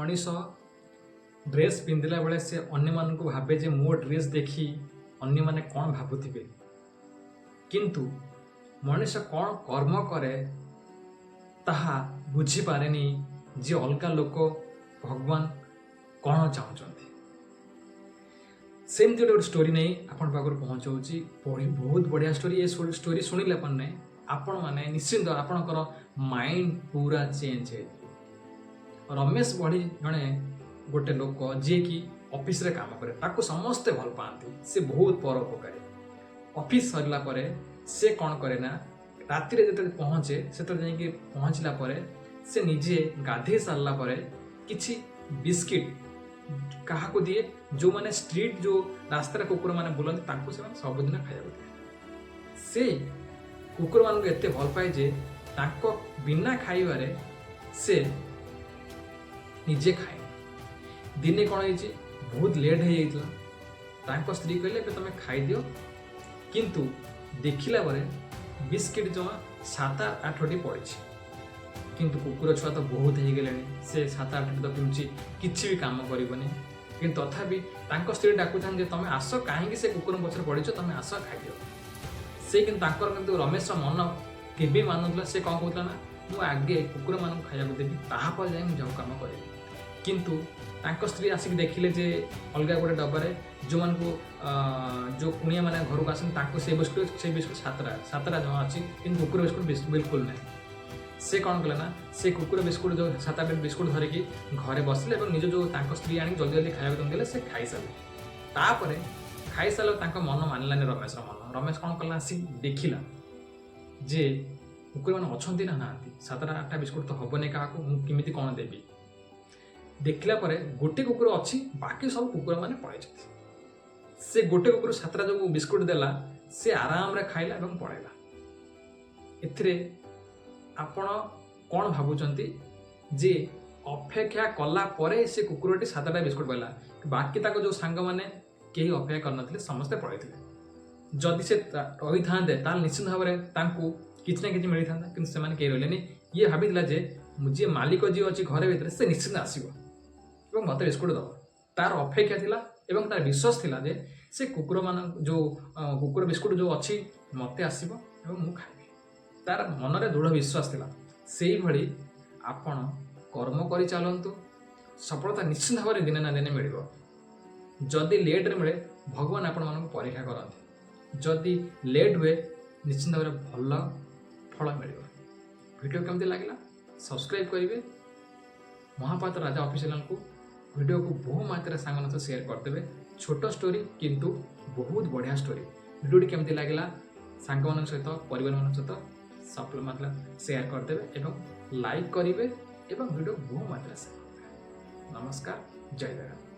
ମଣିଷ ଡ୍ରେସ୍ ପିନ୍ଧିଲା ବେଳେ ସେ ଅନ୍ୟମାନଙ୍କୁ ଭାବେ ଯେ ମୋ ଡ୍ରେସ୍ ଦେଖି ଅନ୍ୟମାନେ କ'ଣ ଭାବୁଥିବେ। କିନ୍ତୁ ମଣିଷ କ'ଣ କର୍ମ କରେ, ତାହା ବୁଝିପାରେନି ଯେ ଅଲଗା ଲୋକ, ଭଗବାନ କ'ଣ ଚାହୁଁଛନ୍ତି। ସେମିତି ଗୋଟେ ଗୋଟେ ଷ୍ଟୋରି ନେଇ ଆପଣଙ୍କ ପାଖରୁ ପହଞ୍ଚଉଛି। ବହୁତ ବଢ଼ିଆ ଷ୍ଟୋରି। ଏ ଷ୍ଟୋରି ଶୁଣିଲେ ମାନେ ଆପଣମାନେ ନିଶ୍ଚିନ୍ତ ଆପଣଙ୍କର ମାଇଣ୍ଡ ପୁରା ଚେଞ୍ଜ ହେଇଯିବ। ରମେଶ ଭଳି ଜଣେ ଗୋଟେ ଲୋକ, ଯିଏକି ଅଫିସରେ କାମ କରେ, ତାକୁ ସମସ୍ତେ ଭଲ ପାଆନ୍ତି। ସେ ବହୁତ ପରୋପକାରୀ। ଅଫିସ ସରିଲା ପରେ ସେ କ'ଣ କରେ ନା, ରାତିରେ ଯେତେବେଳେ ପହଞ୍ଚେ, ସେତେବେଳେ ଯାଇକି ପହଞ୍ଚିଲା ପରେ ସେ ନିଜେ ଗାଧେଇ ସାରିଲା ପରେ କିଛି ବିସ୍କିଟ୍ କାହାକୁ ଦିଏ? ଯେଉଁମାନେ ଷ୍ଟ୍ରିଟ୍, ଯେଉଁ ରାସ୍ତାରେ କୁକୁରମାନେ ବୁଲନ୍ତି, ତାଙ୍କୁ ସେମାନେ ସବୁଦିନ ଖାଇବାକୁ ଦିଏ। ସେ କୁକୁରମାନଙ୍କୁ ଏତେ ଭଲ ପାଏ ଯେ ତାଙ୍କ ବିନା ଖାଇବାରେ ସେ ନିଜେ ଖାଏ। ଦିନେ କ'ଣ ହେଇଛି, ବହୁତ ଲେଟ୍ ହେଇଯାଇଥିଲା। ତାଙ୍କ ସ୍ତ୍ରୀ କହିଲେ, "ଏବେ ତମେ ଖାଇଦିଅ।" କିନ୍ତୁ ଦେଖିଲା ପରେ ବିସ୍କିଟ୍ ଜମା ସାତ ଆଠଟି ପଡ଼ିଛି। କିନ୍ତୁ କୁକୁର ଛୁଆ ତ ବହୁତ ହେଇଗଲେଣି। ସେ ସାତ ଆଠଟି ତ ପିଉଛି, କିଛି ବି କାମ କରିବନି। କିନ୍ତୁ ତଥାପି ତାଙ୍କ ସ୍ତ୍ରୀ ଡାକୁଥାନ୍ତି ଯେ ତମେ ଆସ, କାହିଁକି ସେ କୁକୁରଙ୍କ ପଛରେ ପଡ଼ିଛ, ତମେ ଆସ, ଖାଇଦିଅ। ସେ କିନ୍ତୁ ତାଙ୍କର କିନ୍ତୁ ରମେଶର ମନ କେବେ ମାନୁନଥିଲା। ସେ କ'ଣ କହୁଥିଲା ନା, ମୁଁ ଆଗେ କୁକୁରମାନଙ୍କୁ ଖାଇବାକୁ ଦେବି, ତାହାପରେ ଯାଇ ମୁଁ ଯେଉଁ କାମ କରିବି। କିନ୍ତୁ ତାଙ୍କ ସ୍ତ୍ରୀ ଆସିକି ଦେଖିଲେ ଯେ ଅଲଗା ଗୋଟେ ଡବାରେ ଯେଉଁମାନଙ୍କୁ ଯେଉଁ କୁଣିଆମାନେ ଘରକୁ ଆସନ୍ତି, ତାଙ୍କୁ ସେଇ ବିସ୍କୁଟ ସାତଟା ସାତଟା ଜମା ଅଛି, କିନ୍ତୁ କୁକୁର ବିସ୍କୁଟ ବିଲକୁଲ ନାହିଁ। ସେ କ'ଣ କଲେ ନା, ସେ କୁକୁର ବିସ୍କୁଟ ଯେଉଁ ସାତ ଆଠ ବିସ୍କୁଟ ଧରିକି ଘରେ ବସିଲେ ଏବଂ ନିଜ ଯେଉଁ ତାଙ୍କ ସ୍ତ୍ରୀ ଆଣିକି ଜଲ୍ଦି ଜଲ୍ଦି ଖାଇବାକୁ ତାଙ୍କୁ ଦେଲେ। ସେ ଖାଇସାରିଲେ। ତାପରେ ଖାଇସାରିଲା, ତାଙ୍କ ମନ ମାନିଲାନି, ରମେଶର ମନ। ରମେଶ କ'ଣ କଲା, ଆସି ଦେଖିଲା ଯେ କୁକୁରମାନେ ଅଛନ୍ତି ନା ନାହାନ୍ତି। ସାତଟା ଆଠଟା ବିସ୍କୁଟ ତ ହବନି କାହାକୁ, ମୁଁ କେମିତି କ'ଣ ଦେବି? ଦେଖିଲା ପରେ ଗୋଟେ କୁକୁର ଅଛି, ବାକି ସବୁ କୁକୁରମାନେ ପଳେଇଛନ୍ତି। ସେ ଗୋଟେ କୁକୁର ସାତଟା ଯେଉଁ ବିସ୍କୁଟ ଦେଲା, ସେ ଆରାମରେ ଖାଇଲା ଏବଂ ପଳେଇଲା। ଏଥିରେ ଆପଣ କ'ଣ ଭାବୁଛନ୍ତି ଯେ ଅପେକ୍ଷା କଲା ପରେ ସେ କୁକୁରଟି ସାତଟା ବିସ୍କୁଟ ପାଇଲା। ବାକି ତାଙ୍କ ଯେଉଁ ସାଙ୍ଗମାନେ କେହି ଅପେକ୍ଷା କରିନଥିଲେ, ସମସ୍ତେ ପଳେଇଥିଲେ। ଯଦି ସେ ରହିଥାନ୍ତେ, ତାହେଲେ ନିଶ୍ଚିତ ଭାବରେ ତାଙ୍କୁ କିଛି ନା କିଛି ମିଳିଥାନ୍ତା। କିନ୍ତୁ ସେମାନେ କେହି ରହିଲେନି। ଇଏ ଭାବିଥିଲା ଯେ ମୁଁ ଯିଏ ମାଲିକ ଯିଏ ଅଛି ଘରେ ଭିତରେ, ସେ ନିଶ୍ଚିତ ଆସିବ ଏବଂ ମୋତେ ବିସ୍କୁଟ ଦେବ। ତାର ଅପେକ୍ଷା ଥିଲା ଏବଂ ତାର ବିଶ୍ୱାସ ଥିଲା ଯେ ସେ କୁକୁରମାନଙ୍କ ଯେଉଁ କୁକୁର ବିସ୍କୁଟ ଯେଉଁ ଅଛି, ମୋତେ ଆସିବ ଏବଂ ମୁଁ ଖାଇବି। ତାର ମନରେ ଦୃଢ଼ ବିଶ୍ୱାସ ଥିଲା। ସେଇଭଳି ଆପଣ କର୍ମ କରି ଚାଲନ୍ତୁ, ସଫଳତା ନିଶ୍ଚିତ ଭାବରେ ଦିନେ ନା ଦିନେ ମିଳିବ। ଯଦି ଲେଟ୍ରେ ମିଳେ, ଭଗବାନ ଆପଣମାନଙ୍କୁ ପରୀକ୍ଷା କରନ୍ତି। ଯଦି ଲେଟ୍ ହୁଏ, ନିଶ୍ଚିତ ଭାବରେ ଭଲ ଫଳ ମିଳିବ। ଭିଡ଼ିଓ କେମିତି ଲାଗିଲା? ସବସ୍କ୍ରାଇବ୍ କରିବେ ମହାପାତ୍ର ରାଜା ଅଫିସିଆଲକୁ। ଭିଡ଼ିଓକୁ ବହୁ ମାତ୍ରାରେ ସାଙ୍ଗମାନଙ୍କ ସହ ସେୟାର କରିଦେବେ। ଛୋଟ ଷ୍ଟୋରି, କିନ୍ତୁ ବହୁତ ବଢ଼ିଆ ଷ୍ଟୋରି। ଭିଡ଼ିଓଟି କେମିତି ଲାଗିଲା, ସାଙ୍ଗମାନଙ୍କ ସହିତ, ପରିବାରମାନଙ୍କ ସହିତ ସଫଳ ମାତ୍ରା ସେୟାର କରିଦେବେ ଏବଂ ଲାଇକ୍ କରିବେ ଏବଂ ଭିଡ଼ିଓ ବହୁ ମାତ୍ରାରେ ସେୟାର କରିଦେବେ। ନମସ୍କାର, ଜୟ ଜଗନ୍ନାଥ।